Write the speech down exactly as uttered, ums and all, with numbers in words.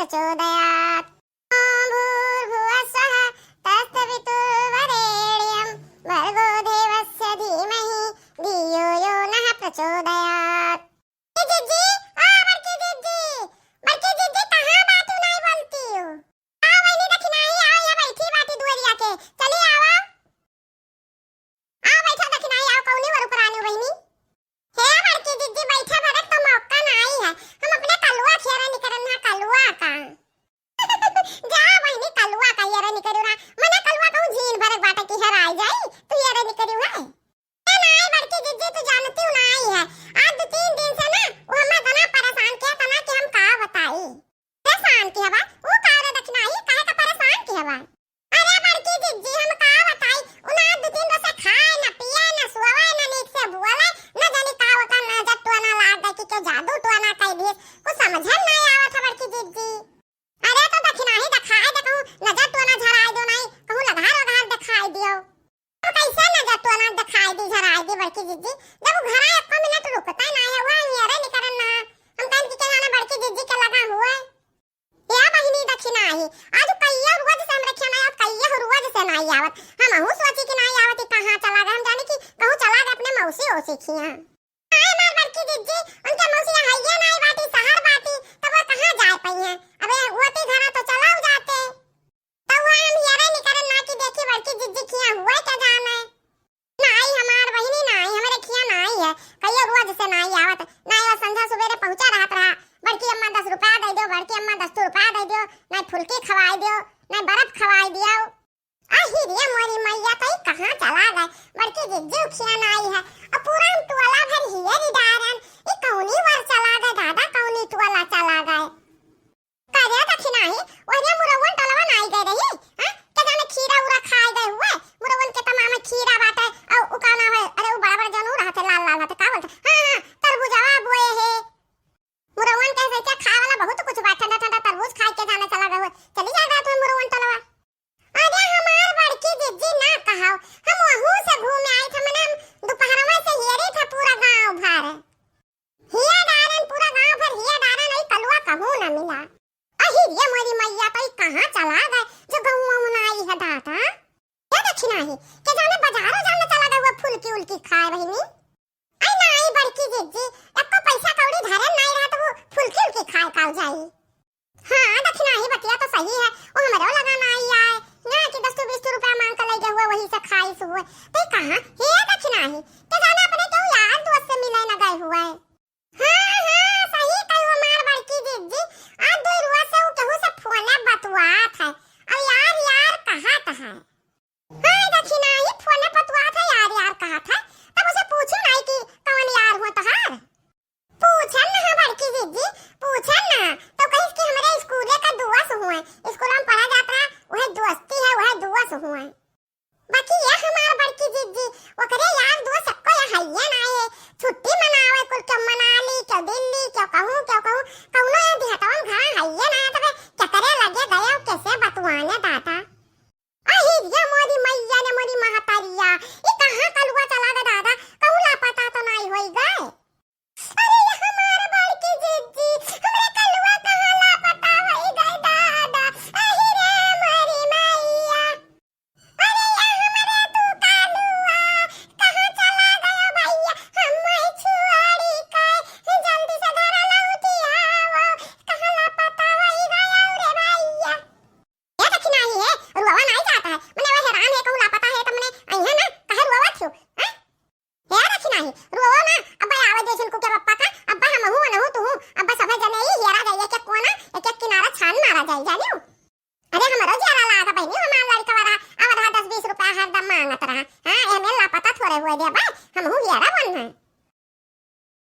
प्रचोदयात्। ॐ भूर्भुवः स्वः तत्सवितुर्वरेण्यं भर्गो देवस्य धीमहि धियो यो नः प्रचोदयात्। ए जिज्जी, ओ बड़की जिज्जी, बड़की जिज्जी कहाँ बाटू, नाई बोलतिउ? आओ बहिनी दखिनाही, आओ, यहाँ बैठी बाटी दुअरिया के, चली आओ। आ बैठा दखिनाही, आओ, कौनी वरु पुरानी बहिनी। हे बड़की जिज्जी, बैठे भरक तो मौका नाई है। हम अपने कलुआ खेरे निकरन हा, कलुआ का। जा बहिनी, कलुआ का हेरे निकरिउ ना। मने कलुआ कहूँ झीन भरक बाटे की हेराई जाई, तू हेरे निकरिउ है। ए नाई बड़की जिज्जी, तू जानतिउ नाई है। आज दो तीन दिन से ना, वो हमें इतना परेशान किया था ना कि हम का बताई। परेशान किया बा? वो का रे दखिनाही, काहे का परेशान किया बा? अरे बड़की जिज्जी, हम का बताई, उना दो तीन रोज से खाए, न पिए, न सोवे, न नीक से बोले, न जानी का ओकर नजर टोना लाग गए कि के जादू टोना कइ दिए, कुछ समझ में नहीं आवत है बड़की जिज्जी। अरे तो दखिनाही देखाए दे, कहूँ नजर टोना झराए दो नहीं, कहूँ लघार वघार देखाए दियो। तो कैसे नजर टोना देखाए दी, झराए दी बड़की जिज्जी, जब वो घरा एको मिनट रुकता नहीं है, वह हेरे निकरन ना। हम कहन कि के जाने बड़की जिज्जी के लगा हुए। या बहिनी दखिनाही, आज कइया रोज से हमरे खेत में आवत, कइया रोज से नाई आवत। हमहू सोची कि नाई आवत, ई कहाँ चला गए। हम जानी कि कहूँ चला गए अपने मौसी ओसी खिया। नाई हमार बड़की जिज्जी, उनके मौसी हइये नाई बाटी, शहर बाटी, तब वो कहाँ जाए पइहे। अबे होती घरा तो चला जाते। तो वो हम हेरे निकरन ना कि देखी बड़की जिज्जी खिया हुए क्या जाने। नाई हमार बहिनी नाई, हमरे खिया नाई है। कइया रोज से नाई आवत। नाई वो संझा सुबेरे पहुँचा रहत रहा। बड़की अम्मा दस रुपया दे दियो, बड़की अम्मा दस रुपया दे दियो, नाई फुलकी खवाई दियो, नाई बर्फ खवाई दियो। अहि रे मोरी मैया, तो ई कहाँ चला गए? बड़की जिज्जी खिया नाई है। अब पूरा हम टोला भर हेरी डारन। ई कौनी वर चला गए दादा, कौनी टोला चला गए? करे दखिनाही, ओहरे मुरौवन टोलवा नाई गए रही, हाँ? के जाने खीरा उरा खाए गए हुए, मुरौवन के तमाम खीरा बाटे, अउ उ का नाम है, अरे उ बड़ा बड़ा जौन उ रहते, लाल लाल रहते, का बोलते? हाँ, हाँ, तरबूजवा बोए है। मुरौवन के से क्या खाए वाला बहुत कुछ बा, ठंडा ठंडा तरबूज खाए के जाने चला गए हुए, चली जाए गए थे मुरौवन टोलवा। अरे हमार बड़की जिज्जी ना कहाओ, हम वहू से घूमे आई थे, मने हम दोपहरवा से हेरी थे पूरा गाँव भर। हिया डारन पूरा गाँव भर, हिया डारन, ई कलुआ कहूँ ना मिला। अहि रे मोरी मैया, तो ई कहाँ चला गए जो गहुआ मुनाई है दादा? ये दखिनाही, के जाने बाजारो जाने चला गए हुआ फुलकी उलकी खाए बहिनी। आई नाई बड़की जिज्जी, एको पैसा कौड़ी धरे नाई रहा तो वो फुलकी उलकी खाए काउ जाई। हाँ, दखिनाही बतिया तो सही है, वो हमरो लगा नाई आए, ना कि दस बीस रुपया मांग के ले गए हुए, वही से खाइस हुए। तो कहाँ, हे दखिनाही, के जाने अपने केहू यार दोस्त से मिले न गए हुए। हाँ, हाँ, सही कहू हमार बड़की जिज्जी, आज दो रोज से वो केहू से फोने बतुआत है, और यार, यार कहत है। हाँ, दखिनाही फोने पतुआत है, यार, यार कहत है। तब उसे पूछू नाई कि कौन यार हुआ तोहार? पूछन ना, हाँ, बड़की जिज्जी, पूछन ना। तो कहिस कि हमरे स्कूले का दोस्त हुए, स्कूल में पढ़ा जात रहा, वह दोस्ती है, वह दोस्त हुए। बाकी ये हमार बड़की जिज्जी, ओकरे यार दोस्त सबको ये हइये ना है। छुट्टी मनावे कुल, क्यों मनाली, क्यों दिल्ली, क्यों कहूँ, क्यों कहूँ, कौनो ये देहतवन घरा हइये ना है, तबे केकरे लगे गए, कैसे बतुआने दादा। अहि रे मोरी मैया रे मोरी महतारिया, ई कहाँ कलुआ चला गए दादा, कहूँ लापता तो नाई होई गए। अरे ये हमार बड़की जिज्जी, हमरे कलुआ कहाँ लापता होई गए दादा, अहि रे मोरी मैया। अरे ये हमरे तू कलुआ, कहाँ चला गया भैया, हम छोड़ी के, जल्दी से घर लौटी आवो, कहाँ लापता होई गया रे भैया। ए दखिनाही है, रुआवा नाई जाता है। मने वो हैरान है, कहूँ लापता है, तो मने आई है ना, काहे रुआवा थियो, हैं? ए दखिनाही, रुआवा ना, अब्बा आवे दे झिनकू के पप्पा का, अब्बा हमहू, अनहू, तुहू, अब्बा सभे जने ही हेरा जाइए, एक एक कोना, एक एक किनारा छान मारा जाई, जानियो? अरे हमरो जियारा लागा बहिनी, हमार लड़का वाला, आवा रहा दस बीस रुपया हरदम मांगत रहा। हाँ, एमे लापता थोड़े हुए दे बा, हमहू हेरा बन है।